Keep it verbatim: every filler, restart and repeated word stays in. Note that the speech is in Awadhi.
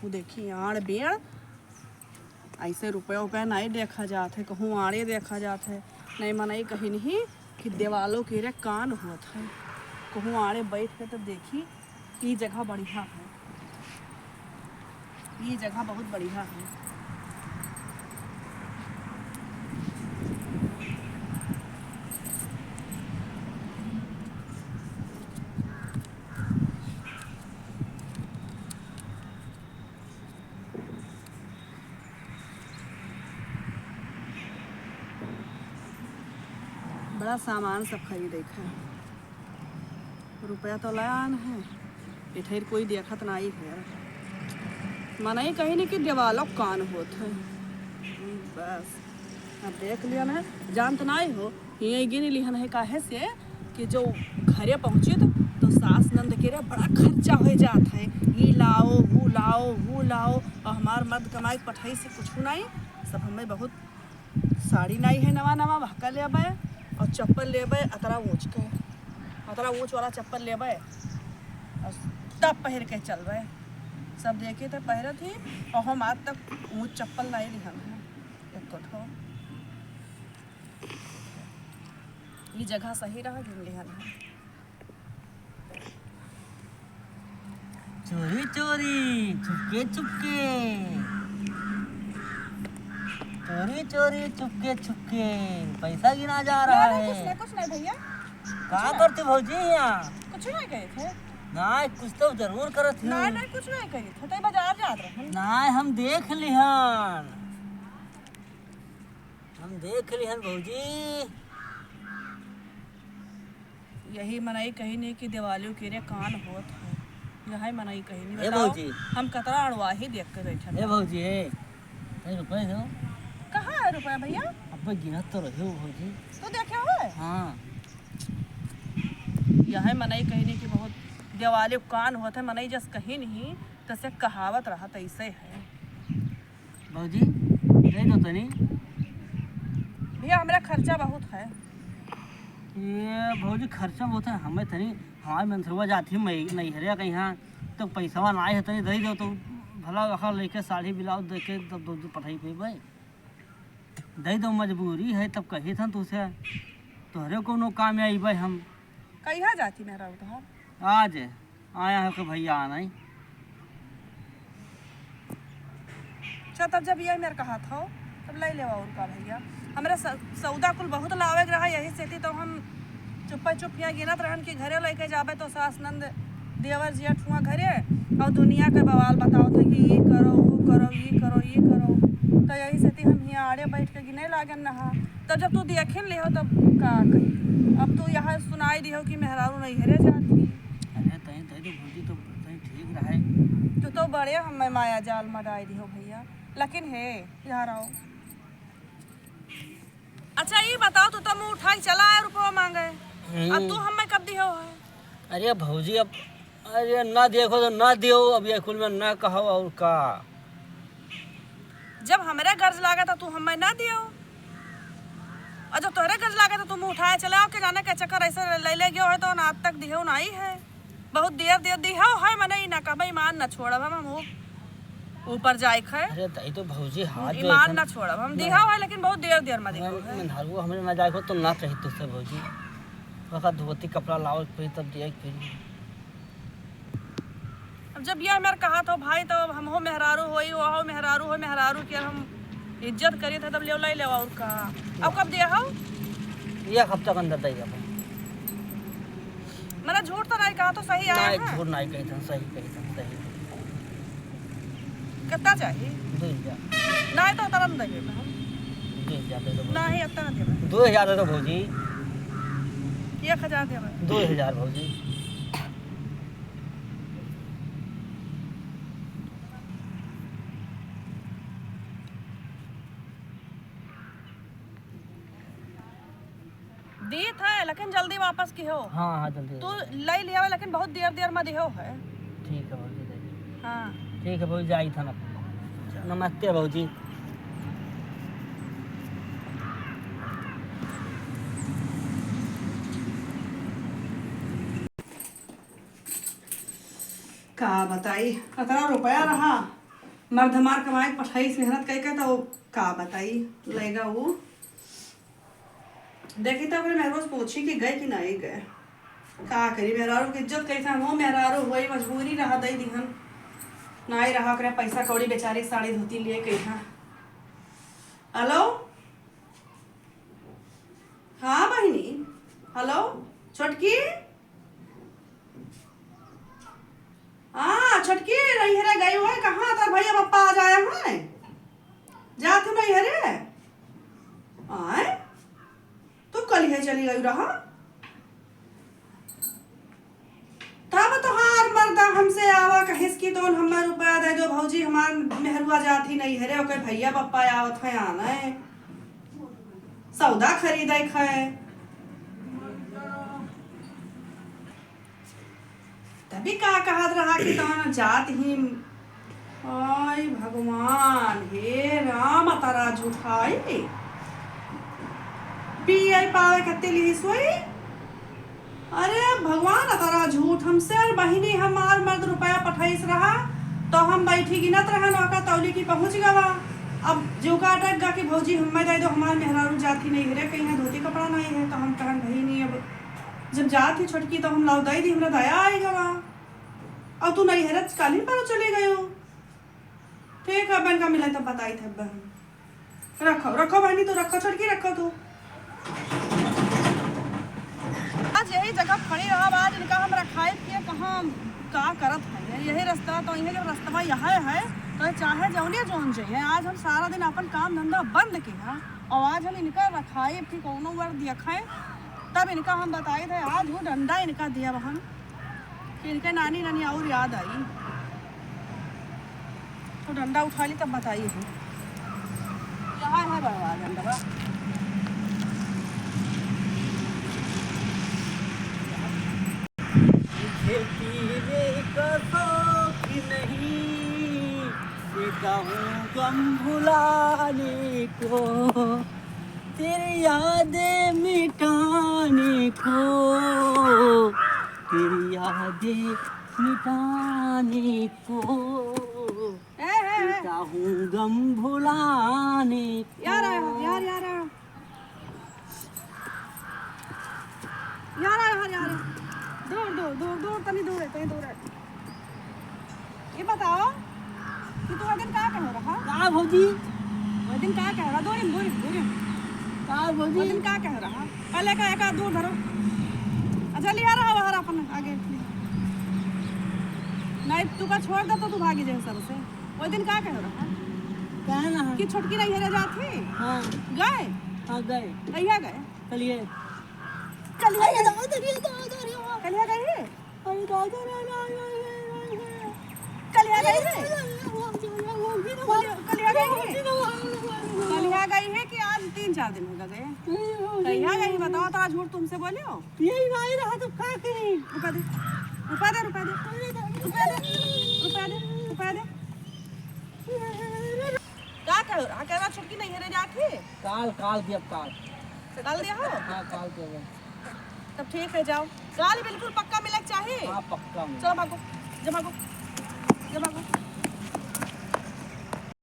वो देखी आड़ बेड़, ऐसे रुपया उपया नाहीं देखा जात है, कहूँ आड़े देखा जात है। नहीं मनई कहिन ही कि देवालो के रे कान होत है, कहूँ आड़े बैठ के तो देखी। ई जगह बढ़िया है, ई जगह बहुत बढ़िया है। बड़ा सामान सब खरीदे के है। रुपया तो लान है, इधर कोई देखत नाई है। मनई कहिन कि देवालो कान होत है। बस, अब देख लिया ना, जानत नाई हो, हियाँ गिन लिहन है, काहे से कि जो घरे पहुँचित तो सास नंद के रे बड़ा खर्चा हो जात है, ई लाओ, वो लाओ, वो लाओ, और हमार मर्द कमाई के पठाई से कुछ नाई, सब हमें बहुत साड़ी नाई है नवा नवा, वहका लेबे, और चप्पल लेबे अतरा ऊँच के, अतरा ऊँच वाला चप्पल लेबे, और तब पहिर के चलबे। सब देखे तो पहिरत ही, और हम आज तक ऊँच चप्पल नाई लिहन है एको ठो। ई जगह सही रहा, घूम लिहन है। चोरी चोरी, चुपके चुपके, चोरी चोरी, चुपके चुपके पैसा गिना जा रहा नहीं, नहीं, है। कुछ नहीं, कुछ नहीं भैया। का कुछ नहीं। करती भौजी यहाँ? कुछ नहीं कहे थे। नहीं, कुछ तो जरूर करत ही। नहीं, नहीं, कुछ नहीं कहे थे। तई बाजार जात रहे। नहीं, हम देख लिहन। हम देख लिहन भौजी। यही मनई कहिन कि देवालियो के रे कान होत है। यही मनई कहिन, ए बताओ, भौजी। हम कतरा अड़वाही देख के बैठन। ए भौजी, ए, तनी रुपया दो। कहाँ है रुपया भैया? अब्बे गिनत तो रहे हो भौजी। तू देखे हो? हाँ। यही मनई कहिन कि बहुत देवालियो कान होत है, मनई जस कहिन ही, तसे कहावत रहत ऐसे है। भौजी, दे दो तनी। भैया, हमरा खर्चा बहुत है। ये भौजी, खर्चा बहुत है, हमें तनी, हमारे मंथरुआ जाती है, मैं नैहरे कहीं हाँ, तो पैसवा ना आए है, तनी दे दो तो भला अखा लेके साड़ी ब्लाउज दे के तब दो, दो पठाई पे भाई। दे दो, मजबूरी है, तब कही था तुझसे, तोहरे कोनो काम में आई भाई हम। कहिया जाती मेहरारू तोहार? आज आया है कि भैया आना ही। अच्छा, तब जब ये मेरे कहा था, तब ले लेवा और का भैया। हमरा स-, सौदा कुल बहुत लावे के रहा, यही से तो हम चुप्पा चुप यहाँ गिनत रहन कि घरे लेके जाबे तो सास नंद देवर जिया ठुआ घरे और दुनिया के बवाल बताओ थे कि ये करो, वो करो, ये करो, ये करो। तो यही से हम यहाँ आड़े बैठ के गिने लागन रहा। तब जब तू देखिन लिहो तब का कही? अब तू यहाँ सुनाई दिहो कि मेहरारू नैहरे जाती। अरे तहीं, तहीं तो भौजी तो तहीं ठीक रहे। तू तो बड़े हमें माया जाल में डाई दिहो भैया। लेकिन हे, यहाँ रहो। अच्छा, ये बताओ, तू तो मुँह उठाई चला आए रुपया मांगे। हम्म। अब तू हमें कब दिहो है? अरे भौजी, अब, अरे ना देखो तो ना दियो, अब ये कुल में ना कहो और का। जब हमरे गर्ज लागे तो तू हमें ना दियो, और जब तोहरे गर्ज लागे तो तू मुँह उठाए चले आओ। के जाने के चक्कर ऐसे ले ले गयो है तो ना आज तक दिहो नाई है। बहुत देर देर दिहो है, मने ई ना कहबे ईमान ना छोड़ब हम, हम ऊ-, ऊपर जाए के है। अरे दाई तो भौजी हाथ ईमान जोड़ ना छोड़ब हम, ना। दिहो है लेकिन बहुत देर देर में दिहो है। मेहरारू हमरे ना जाए को तो ना कही तुझसे भौजी, ओका धोती कपड़ा लावे के पड़ी तब दिए के पड़ी। अब जब ये हमार कहा था भाई, तो अब हमहू मेहरारू होई, वहो मेहरारू हो, मेहरारू के हम इज्जत करी था, तब ले लाई लेवा और का। अब कब दिया हो? एक हफ्ता के अंदर दे देबो। मने झूठ तो नहीं कहा, तो सही आया नहीं, है? झूठ नहीं कही था, सही कही था, सही। कितना चाहिए? दो हजार। नहीं तो उतना नहीं देंगे हम। दो हजार दे दो भौजी। नहीं, इतना नहीं देंगे। दो हजार दे दो भौजी। एक हजार देंगे। दो हजार भौजी। दीत है, लेकिन जल्दी वापस किहो। हाँ, हाँ, जल्दी। तू ले लिया, लेकिन बहुत देर, देर में दिहो है। ठीक है भौजी, दे दे। हाँ। ठीक है भौजी, जाई था ना। नमस्ते भौजी। का बताई, अतना रुपया रहा, मर्द हमार कमाए के पठाइस मेहनत कइके, त का बताई, लइगा उ। देखी त ओकरे मेहरारू से पूछी कि गए कि नाहीं गए। का करी, मेहरारू के इज्जत कइसे हो, मेहरारू होई, मजबूरी रहा, दइ दिहन। नाहीं रहा ओकरे पैसा कौड़ी, बेचारी साड़ी धोती लिए कइसे। हेलो, हाँ बहिनी, हेलो, छोटकी, हाँ, छोटकी, नैहरे गई हुए, कहाँ तोर भैया पप्पा आ जाए हैं? जात हूँ नैहरे। आए? तू कलिहे चली गई रहा? तब तोहार मर्दा हमसे आवा कहिस कि तोन हम्मे रुपया दे दो भौजी, हमार मेहरुआ जात ही नैहरे, ओके भैया पप्पा आवत हैं आने, सौदा खरीदे खे। तभी का कहत रहा कि तोन जात ही। आय भगवान, हे राम, अतरा झूठाई। पी आई पावे कत्ते लिहिस होई। अरे भगवान, अतरा झूठ हमसे। और बहिनी, हमार मर्द रुपया पठाइस रहा, तो हम बैठी गिनत रहन, ओका तौली की पहुँच गवा। अब जो का अटक गा कि भौजी हम्मे दे दो, हमार मेहरारू जाती नैहरे, कहीं है धोती कपड़ा नहीं है, तो हम कहन बहिनी, अब जब जात ही छोटकी तो हम लाओ दे दी, हमरा दया आई गवा। और तू नैहरे काली पर चली गयो। ठीक है, बहन का मिला तब बताई थे बहन। रखो, रखो बहनी, तू रखो, छोटकी रखो तू। आज यही जगह खड़ी रहब, आज इनका हम रखाई के कहाँ का करत है। यही रास्ता तो इहे जब रास्ता यहाँ है, तो चाहे जौने जौन जाइए, आज हम सारा दिन अपन काम धंधा बंद के हैं और आज हम इनका रखाई कि कौनो वर देखे, तब इनका हम बताई थे। आज वो डंडा इनका दिया हम कि इनके नानी नानी और याद आई। तो डंडा उठा ली तब बताइए। यहाँ है बड़वा डंडवा। मुझे पीने का शौक नहीं, पीता हूँ गम भुलाने को, तेरी यादें मिटाने को, तेरी यादें मिटाने को, ए, ए, ए। पीता हूँ गम भुलाने को। यार आया, यार, यार आया। यार आया, यार आया। दूर, दूर, दूर, दूर, तनी दूर है, तनी दूर है। ये बताओ कि तू वो दिन का कह रहा? का भौजी? वो दिन का कह रहा? दूर, दूर, दूर। का भौजी? वो दिन का कह रहा? पहले का एक हाथ दूर धरो। अच्छा, लिहा रहा बाहर अपन आगे। नहीं, तू का छोड़ दे तो तू भागी जाए सबसे। वो दिन का कह रहा? कहे ना है। कि छोटकी नैहरे जात ही? हाँ। गए? हाँ, गए। कहिया गए? कलिए। कलिया गई? अरे, दादा रे, दादा रे, वाह। कलिया गई है? अरे, दादा रे, रे, रे, रे, रे। कलिया गई है? अरे, दादा रे, वाह, वाह, वाह, वाह, वाह, कलिया, कलिया गई है? वाह, वाह, वाह, वाह। कलिया गई है कि आज तीन चार दिन होगा गए? अरे, वाह, कलिया वाह, गई, वाह। बताओ तो, आज झूठ तुमसे बोले हो? यही भाई रहा तो का करी? रुपया दे, रुपया दे, रुपया दे, रुपया दे, रुपया दे, रुपया दे। का कह रहा? कह रहा छोटकी नैहरे जात ही? काल, काल दियब, काल। काल दिया हो? हाँ, काल दियब। तब ठीक है, जाओ। काल बिल्कुल पक्का मिले के चाही। हाँ, पक्का मिले। चलो भागो, जब भागो, जब भागो।